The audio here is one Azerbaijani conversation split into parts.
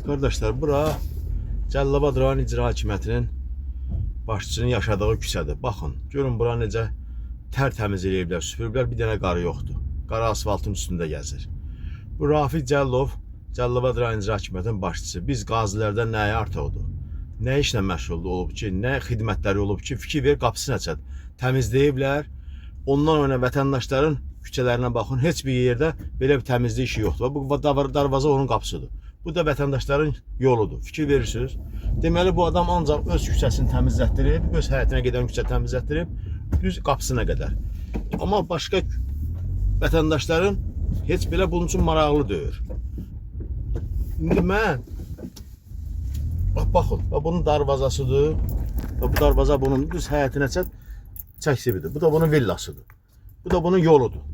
Qardaşlar, bura Cəlilabad rayon İcra Hakimiyyətinin başçısının yaşadığı küçədir. Baxın, görün bura necə tərtəmiz eləyiblər, süpürüblər, bir dənə qarı yoxdur. Qara asfaltın üstündə gəzir. Bu Rafiq Cəlilov, Cəlilabad rayon İcra Hakimiyyətinin başçısı. Biz qazilərdən nəyə artıqdır? Nə işlə məşğul olub ki, nə xidmətləri olub ki, fikir ver qapısı nəçədir. Təmizləyiblər. Ondan ona vətəndaşların küçələrinə baxın, heç bir yerdə belə bir təmizlik işi yoxdur. Bu darvaza onun qapısıdır. Bu da vətəndaşların yoludur. Fikir verirsiniz. Deməli bu adam ancaq öz küçəsini təmizlətdirib, öz həyətinə gedən küçə təmizlətdirib, düz qapısına qədər. Amma başqa vətəndaşların heç belə bunun üçün maraqlı deyil. İndi mən bax baxın, bax bunun darvazasıdır. Bax bu darvaza bunun düz həyətinə çəkisibidir. Bu da bunun villasıdır. Bu da bunun yoludur.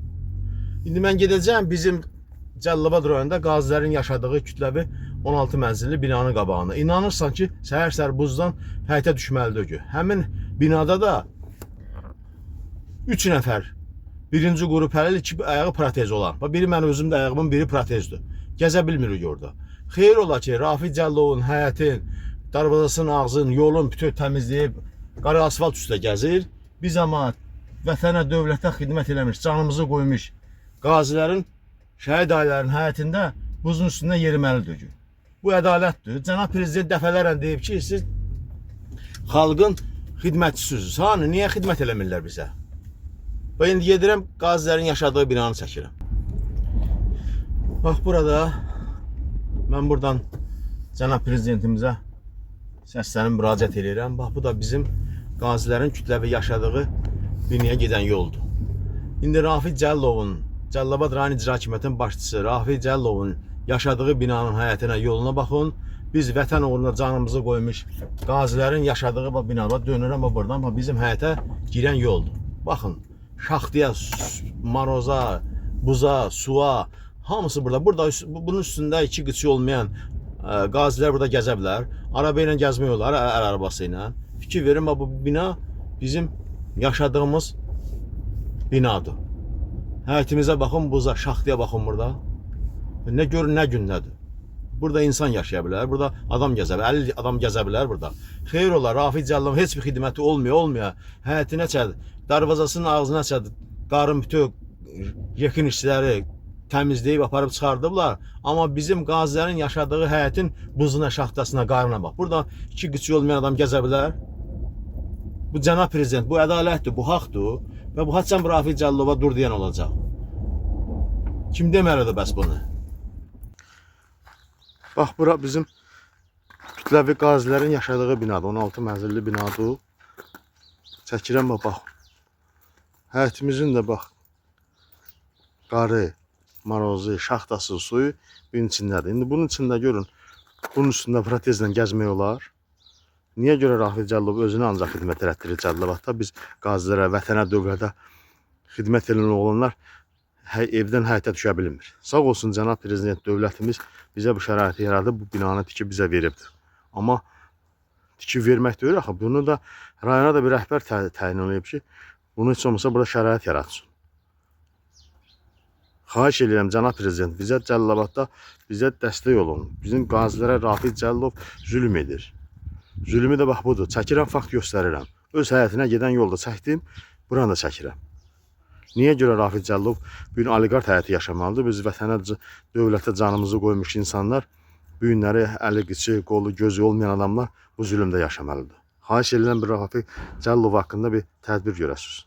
İndi mən gedəcəm bizim Cəlilabad rayonunda qazilərin yaşadığı kütləvi 16 mənzilli binanın qabağına. İnanırsan ki, səhər-səhər buzdan həyətə düşməlidir ki. Həmin binada da 3 nəfər birinci qrup əlil, iki ayağı protez olan. Bax biri mən özüm də ayağımın biri protezdir. Gəzə bilmirik orada. Xeyir ola ki, Rafiq Cəlilovun həyətin, darvazasının ağzının, yolun bütün təmizləyib qara asfalt üstə gəzir. Biz amma vətənə, dövlətə xidmət eləmiş, canımızı qoymuş qazilərin, şəhid ailələrinin həyətində buzun üstündə yeriməlidir ki. Bu ədalətdir. Cənab prezident dəfələrlə deyib ki, siz xalqın xidmətçisiniz. Hani niyə xidmət eləmirlər bizə? Və indi gedirəm qazilərin yaşadığı binanı çəkirəm. Bax burada mən buradan cənab prezidentimizə səslənib müraciət eləyirəm. Bax bu da bizim qazilərin kütləvi yaşadığı binaya gedən yoldur. İndi Rafiq Cəlilovun, Cəlilabad rayon İcra Hakimiyyətinin başçısı Rafiq Cəlilovun yaşadığı binanın həyətinə, yoluna baxın. Biz vətən uğruna canımızı qoymuş qazilərin yaşadığı bu binada dönürəm bax buradan, bax bizim həyətə girən yoldur. Baxın, şaxtaya, maroza, buza, suya hamısı burada. Burada bunun üstündə iki qıçı olmayan qazilər burada gəzə bilər. Araba ilə gəzmək olar, əl arabası ilə. Fikir verin, bax bu bina bizim yaşadığımız binadır. Həyətimizə baxın, buza, şaxtaya baxın burada. Nə görün, nə gündədir. Burada insan yaşaya bilər, burada adam gəzə bilər, 50 adam gəzə bilər burada. Xeyir olar, Rafiq Cəlilov heç bir xidməti olmuyor, olmuyor. Həyətinə çədi, darvazasının ağzına çədi. Qarın bütün yekin işçiləri təmizləyib aparıb çıxardıblar. Amma bizim qazilərin yaşadığı həyətin buzuna, şaxtasına, qarına bax. Burada iki qıçı olmayan adam gəzə bilər. Bu cənab prezident, bu ədalətdir, bu haqdır və bu haçan bu Rafiq Cəlilova dur deyən olacaq. Kim deməlidir bəs bunu? Bax bura bizim kütləvi qazilərin yaşadığı binadır. 16 mənzilli binadır. Çəkirəm bax, bax. Həyətimizin də bax qarı, marozu, şaxtası, suyu bunun içindədir. İndi bunun içində görün, bunun üstündə protezlə gəzmək olar. Niyə görə Rafiq Cəlilov özünə ancaq xidmət elətdirir Cəlilabadda? Biz qazilərə, vətənə, dövlətə xidmət edən oğlanlar evdən həyətə düşə bilmir. Sağ olsun cənab prezident dövlətimiz bizə bu şəraiti yaradıb, bu binanı tikib bizə veribdir. Amma tikib vermək deyil axı, bunu da rayona da bir rəhbər təyin eləyib ki, bunu heç olmasa burada şərait yaratsın. Xahiş edirəm cənab prezident, bizə Cəlilabadda bizə dəstək olun. Bizim qazilərə Rafiq Cəlilov zülm edir. Zülmü də bax budur. Çəkirəm, fakt göstərirəm. Öz həyətinə gedən yolda çəkdim, buranı da çəkirəm. Niyə görə Rafiq Cəlilov bu gün oliqarx həyatı yaşamalıdır? Biz vətənə, dövlətə canımızı qoymuş insanlar bu günləri əli qıçı, qolu, gözü olmayan adamlar bu zülmdə yaşamalıdır. Xahiş edirəm bir Rafiq Cəlilov haqqında bir tədbir görəsiniz.